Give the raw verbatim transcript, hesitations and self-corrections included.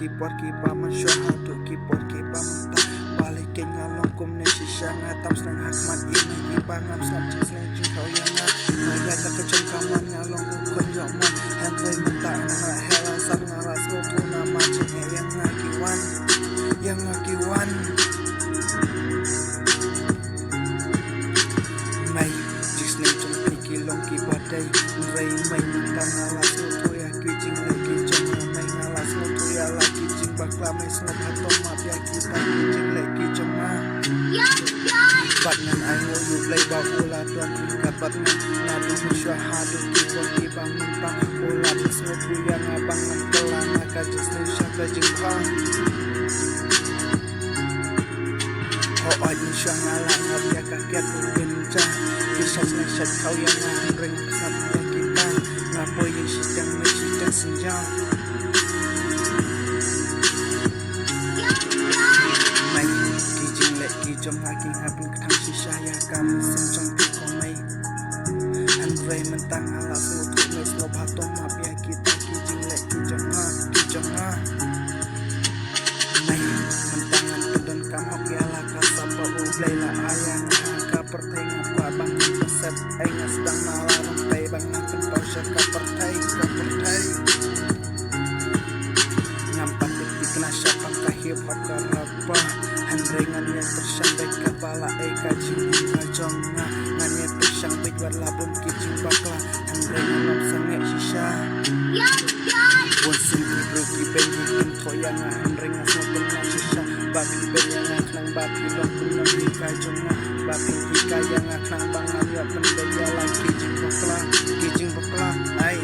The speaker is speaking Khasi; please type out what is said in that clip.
Ki por kiba mynshuwa haduh ki por kiba mynta, balei kein nga long kumne shisha? Nga tam sngewsih ha khmat ïa me, iba ngam sngap jingsneng jingthaw ïa nga. Nga ïaid la ka jong ka mon, nga long u khun ïoh mon. Hynrei mynta nga la heh la sap, nga la sngewthuh namar jingeh ïa nga ki wan, ïa nga ki wan. Mei, jingsneng jong phi ki long kiba dei. Hynrei mei, mynta nga la sngewthuh ïa ki jingleh ki jong nga. Mei, nga la sngewthuh ïa la ki jingbakla. Mei, sngewbha to map ïa kita ki jingleh ki jong nga. Bad ngan ainguh ïa U Blei ba u la don ryngkat bad nga naduh mynshuwa haduh ki por kiba mynta. U la pynsngewthuh ïa nga ba ngan kylla na ka jingsneng sha ka jingbha. Hooid, mynshuwa nga la ngap ïa ka kiad u kynja. Ki shait sneng shait thaw ïa nga, hynrei ngam sngap ïa kita. Nga poi ïing shiteng miet shiteng synñia. Mei, ki jingleh ki jong nga ki hap ban kthang shisha ïa ka mynsiem jong phi ko mei. Hynrei mynta nga la sngewthuh, mei, sngewbha to map ïa kita ki jingleh ki jong nga, ki jong nga. Mei, mynta ngan pyndonkam hok ïa la ka sap ba U Blei la ai ïa nga ha ka pyrthei. Ngam kwah ban pynsep ei, nga sdang na la rympei ban ngan pynpaw sha ka pyrthei, ka pyrthei. Ngam pat tip thikna shaphang ka hip hop, ka rap. Hynrei ngan ïa pyrshang beit kaba la ai ka jingim ka jong nga. Ngan ïa pyrshang beit wat la bun ki jingbakla. Hynrei ngan ym sangeh shisha. Bun sien ki briew ki beiñ ki kynthoh ïa nga, hynrei nga sngewtynnat shisha ba phi beiñ ïa nga khnang ba phi long kumno hi ka jong nga. Ba phi hikai ïa nga khnang ba ngan ïoh pynbeit ïa la ki jingbakla, ki jingbakla. Ai.